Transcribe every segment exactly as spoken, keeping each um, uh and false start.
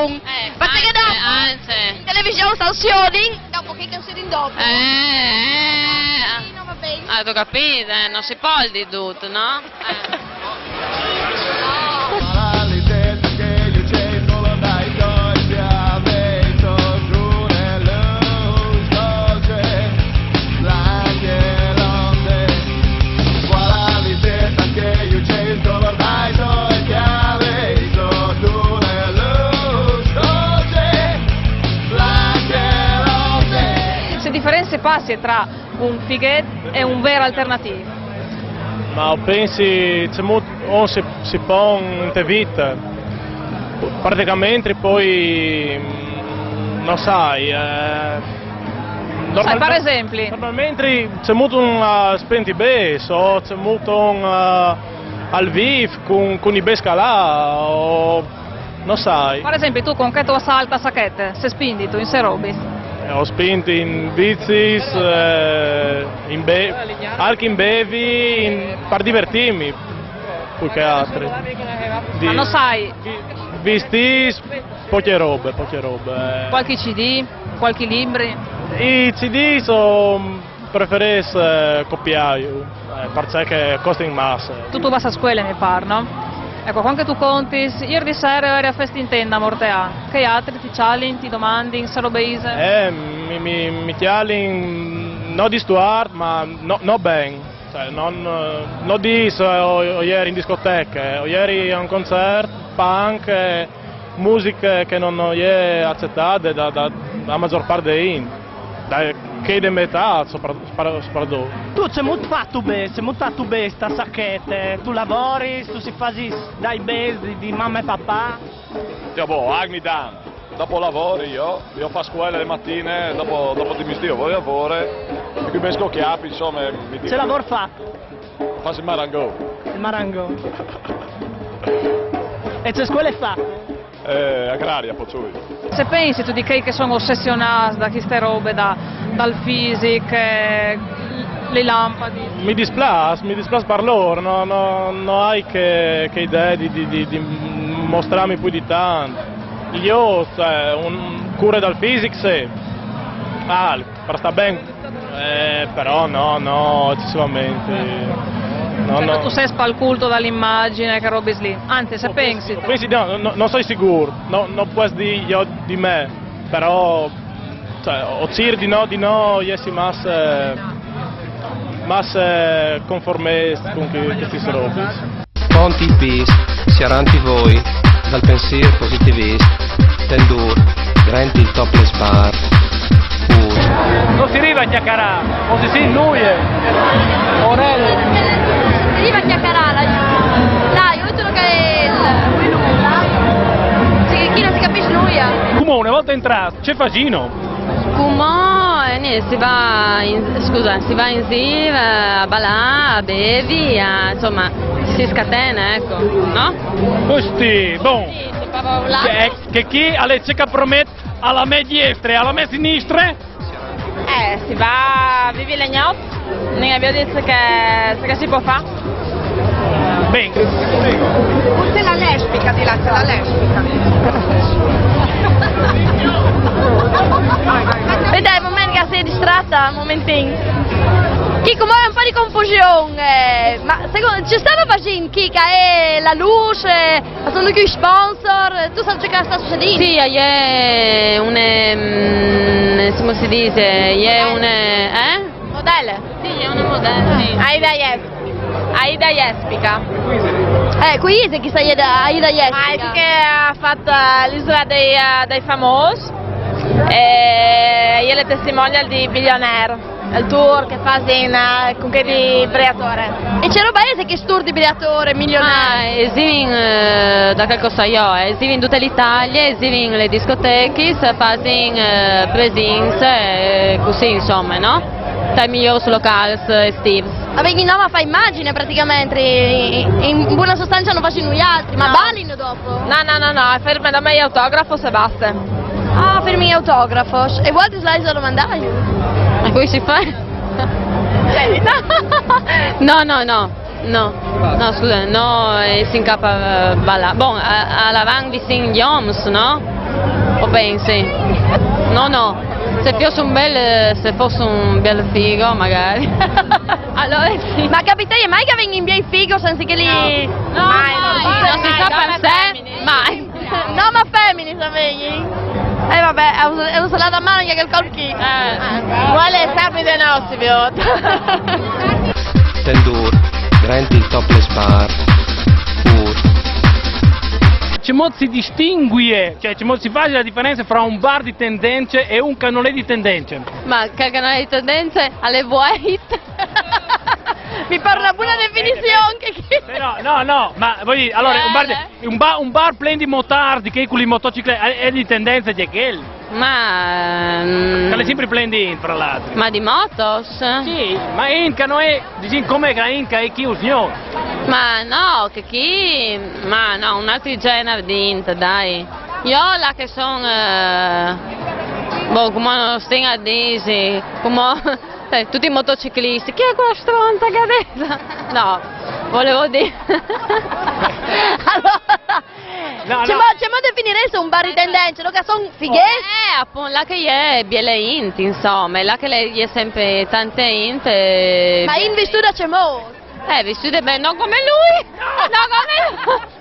Eh, Perché anche, dopo anche. In televisione sta Sioni, dopo che si rindoppia. Eh, eh, eh. No, va bene. Ah, tu capito, eh? Non si può il di tutto, no? Eh. Che diferenze passe tra un fighet e un vero alternativo? Ma pensi, c'è molto, non si, si pone in te vita, praticamente poi, mm, non sai, eh, Sai, per esempio? Normalmente c'è molto un uh, spenti bes, o c'è molto un uh, al vif con, con i bes calà, o non sai. Per esempio, tu con che tu assalta sacchette, se spindi tu in se robis? Eh, ho spinto in bicis, eh, in be- anche in bevi, in, per divertirmi, più che altro. Di, Ma non sai. Visti poche robe, poche robe. Eh. Qualche C D, qualche libri? I C D sono preferis eh, copiar, eh, perché costa in massa. Tu, tu vas a scuola, mi par, no? Ecco, quando tu conti, ieri sera eri a festa in tenda a Mortea, che altri ti cialin, ti domandin, se robeise? Eh, mi, mi, mi cialin, no di Stuart, ma no, no ben. Cioè, non, non di o, o ieri in discoteca, o ieri a un concerto, punk, eh, musiche che non è accettate da, da, da la maggior parte dei in. Da che de metà, soprattutto. Tu c'è molto fatto bene, c'è molto fatto bene sta sacchetta, tu lavori, tu si fai dai besi di mamma e papà. Dio, boh, agni dan. Dopo lavori io, io faccio scuola le mattine, dopo, dopo ti mi stio, voglio lavoro, e qui mi scocchiapi, insomma. Mi dico, c'è lavoro fatto? Faccio il marango. Il marango. E c'è scuola fatta? Eh, agraria, Pozzuoli. Se pensi tu di quei che sono ossessionati da queste robe, da, dal fisico, eh, le lampade? Mi dispiace, mi dispiace per loro, no, no, non hai che, che idea di, di, di, di mostrarmi più di tanto. Io, cioè, un cura dal fisico, sì. Ah, per sta ben, eh, però no, no, eccessivamente. No, cioè, no. Tu sei spalculto dall'immagine che robe lì. Anzi, se pensi. Pensi, no, no, non sono sicuro, no, non posso dire io di me, però cioè, o cir di no, di no, jessi masse, masse conformist con che, che si robe. Ponti bis, siaranti voi, dal pensier positivist, tendur, renti il topless bar, pur. Non si arriva a chiacchierare, non si sente nulla. Orello. Si arriva a chiacchierare là, là, io vedo che è il, il, il, chi non si capisce nulla. Come una volta entrato, c'è Fasino. Cumò, eh, niente, si va in, scusa, si va in ziva, a ballare, a bevi, a, insomma, si scatena, ecco, no? Così, bon. Sì, si fa un lato. Che, che chi alle cieca promette alla me diestra e alla me sinistra? Eh, si va a vivi le gnotte. Noi abbiamo detto che, che si può fare. Ben. C'è la lesbica di là, c'è la lesbica. Vedete, il momento che sei distratta, un momentino. Chi come un po' di confusione, ma secondo, ci stava facendo chi che è la luce, ma sono qui sponsor, tu sai ciò che sta succedendo? Sì, è un, mm, come si dice, è un, eh? Modelle. Sì, è una modella, sì. Aida Jespi. Aida Jespica. Eh, qui è chi sta Aida, Aida Jespica. Ah, è che ha fatto l'isola dei, uh, dei famosi. E io le testimonial di Billionaire, il tour che fa in, uh, con che di Briatore. E c'è roba ese che tour di Briatore, Milionaire? Ah, esivin, uh, da qualcosa io, eh, esivin tutta l'Italia, esivin le discoteche, fasin uh, presenze, eh, così insomma, no? Dai migliori locali estivi. Vabbè, che no, ma fa immagine praticamente, in, in buona sostanza non faccio noi altri, ma no. Ballino dopo? No, no, no, no, ferma da me autografo se basta. Ah, fermi autografo. E vuoi slide lo mandai? E poi si fa? Cioè, no, no, no. No, no, scusa, no, eh, si incapa a ballare. Bon, a, a la van vicin gli oms, no? O pensi? No, no. Se fosse un bel, se fosse un bel figo, magari. Allora sì. Ma capita mai che venga in via il figo senza che lì... No, mai, no, mai, non si sa per sé. Mai. No, ma femmini, sapete? E vabbè, è un, è un salato a mano che il colpo chi. Eh. Vuole sapere dei nostri, vi ho. Tendur, Grand il Topless Bar, Pur. Cemò si distingue, cioè cemò si fa la differenza fra un bar di tendenze e un canale di tendenze? Ma che canale di tendenze alle vuoi? Mi pare una buona definizione. Che... Però, no, no, ma voi, allora, un bar, di, un bar, un bar plen di motardi che con le motociclette è, è di tendenza di quel. Ma... Che le sempre plen di, fra l'altro. Ma di motos? Sì, ma in che noi, diciamo come che in che è chi usiamo. Ma no, che chi... Ma no, un altro genere di int, dai. Io là che sono... Eh, boh, come non sting a disi, come... Eh, tutti i motociclisti, chi è quella stronza che ha detto? No, volevo dire... Allora, no, no. Cemò definireste un bar di tendenze, no? Che sono fighe? Eh, appunto, là che è biele int, insomma, là che è sempre tante int. Ma in vistuda cemò? Eh, vistuda bene, non come lui, no, come lui.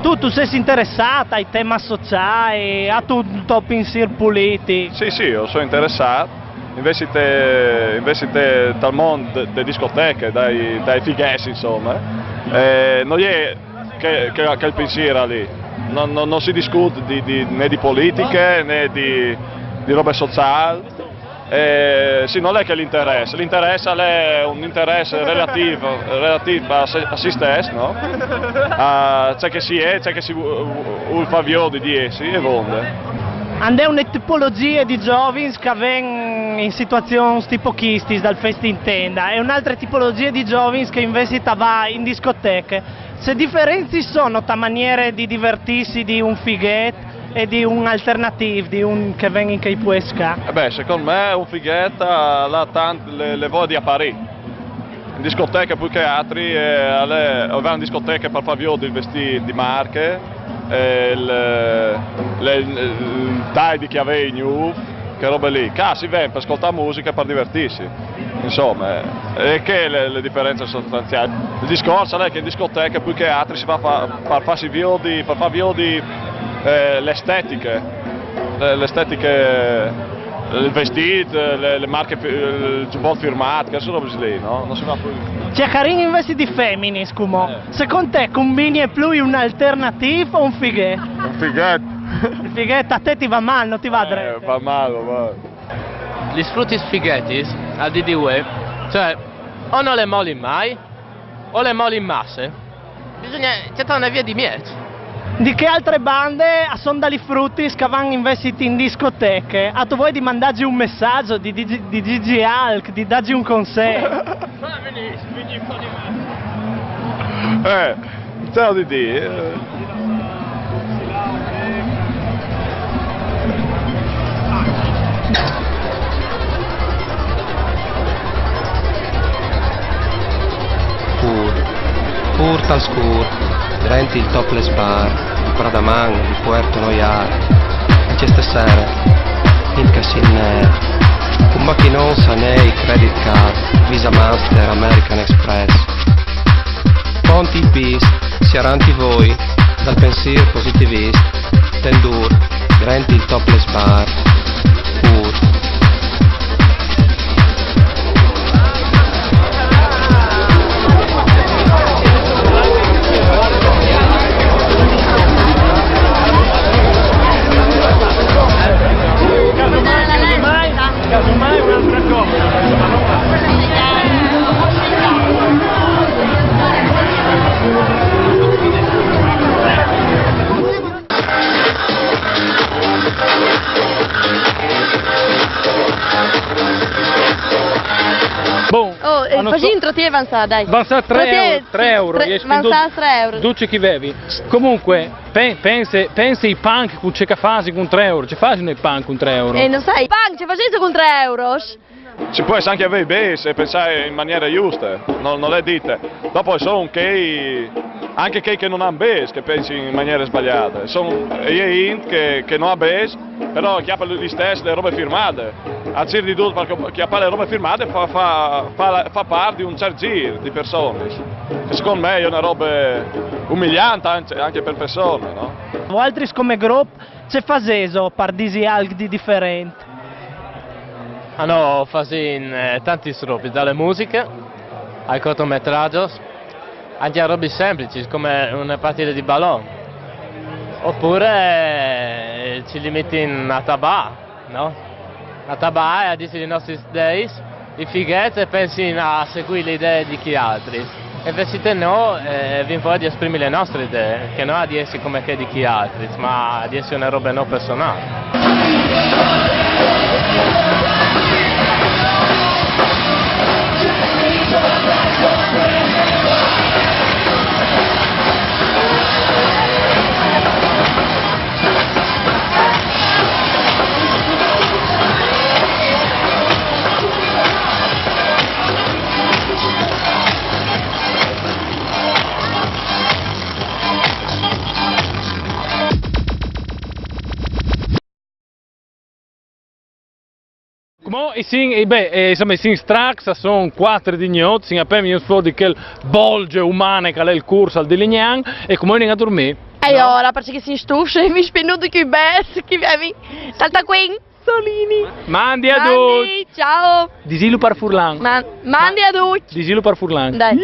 Tu, tu sei interessata ai temi sociali, a tu un to pensier politico? Sì, sì, io sono interessato. Invece te, invece te, dal mondo delle discoteche, dai, dai fighessi, insomma, eh, non è che, che, che il pensiero lì. Non, non, non si discute di, di, né di politiche né di, di robe sociali. Eh, sì, non è che l'interesse, l'interesse è un interesse relativo, relativo a, se, a se stesso, no? A ciò che si è, ciò che si vuole far vedere di essi e vonde. Andè una tipologia di giovani che vengono in situazioni tipo queste dal fest in tenda e un'altra tipologia di giovani che invece va in discoteca. Se differenze sono tra maniere di divertirsi di un fighetto e di un alternativo, di un che venga in che puesca? Eh beh, secondo me un fighetto ha tante le, le voglie di apparire. In discoteca più che altri, eh, o va in discoteca per far vedere il vestito di marche, eh, il, le, il, il taglio di chiavei new, che robe lì. Qua si viene per ascoltare musica e per divertirsi. Insomma, eh, è che le, le differenze sostanziali. Il discorso è che in discoteca più che altri si va a far, far, farsi vedere, far, far vedere eh, le estetiche, le, le estetiche, il vestito, le, le marche, il giubbotto firmato, che sono così lì, no? Non si va più. Chiacchierino invece di femmini, scumo. Eh. Secondo te combini più un alternativo o un fighetto? Un fighetto. Il fighetto a te ti va male, non ti va dritto? Eh, va male, va. Gli sfrutti sfighetti, a D D W, cioè, o non le moli mai, o le moli in masse. Bisogna cercare una via di mezzo. Di che altre bande a son dali frutti che vanno invece in discoteche? A tu vuoi di mandargli un messaggio, di, di, di Gigi Hulk, di dargli un consiglio? Eh, ciao Didi. Eh. Pur, pur tal scur, drenti il topless bar, di Pradaman, di Puerto Noiar, anche stasera, il casino, un machinon sanei, credit card, Visa Master, American Express. Ponti il bis, siaranti voi, dal pensier positivist, tendur, drenti il topless bar, pur. Bon, Oh, eh, hanno facciamo to- in trottiere avanzata, dai. Avanzata tre Trottiere- euro, tre euro, tre- riesci avanzata tu- tre euro. Duce chi bevi. Comunque, pe- pensi, pensi i punk con ce che fasi con tre euro. Ce fasi i punk con tre euro? Eh, non sai. Punk, ce facete con tre euro? Si può anche avere base e pensare in maniera giusta, non, non è dite. Dopo sono che anche quei che non hanno base che pensi in maniera sbagliata. Sono e int che, che non ha base, però chiappa gli stessi le robe firmate. A tir di tutto, perché chiappare le robe firmate fa, fa, fa, fa parte di un certo giro di persone. E secondo me è una roba umiliante anche, anche per persone, no? Voaltris come grup ce faseso par disi alc di diferent? Ah no, fasin eh, tantis robis, dae musiche ai cortometragios, anche a robis semplicis come una partita di ballon. Oppure eh, ci limitin a tabà, no? A tabà e a disi i nostri ideis, i fighets e pensin a seguir le idee di chi altri. E invece no, eh, vin voglia di esprimere le nostre idee, che non ha di essere come che di chi altri, ma di essere una roba non personale. Come i sin, e beh, eh, insomma, i sin stracs, sono quattro di gnot, sin appena vegnut fuori di quel bolge umane che è il corso al di Lignan, e come vengono a dormire? E ora, perché si stuffe, mi spinnuto qui best, che mi salta qui, Solini. Mandi a tutti! Mandi, ciao. Disilu par furlan. Ma- mandi a tutti. Disilu par furlan. Dai.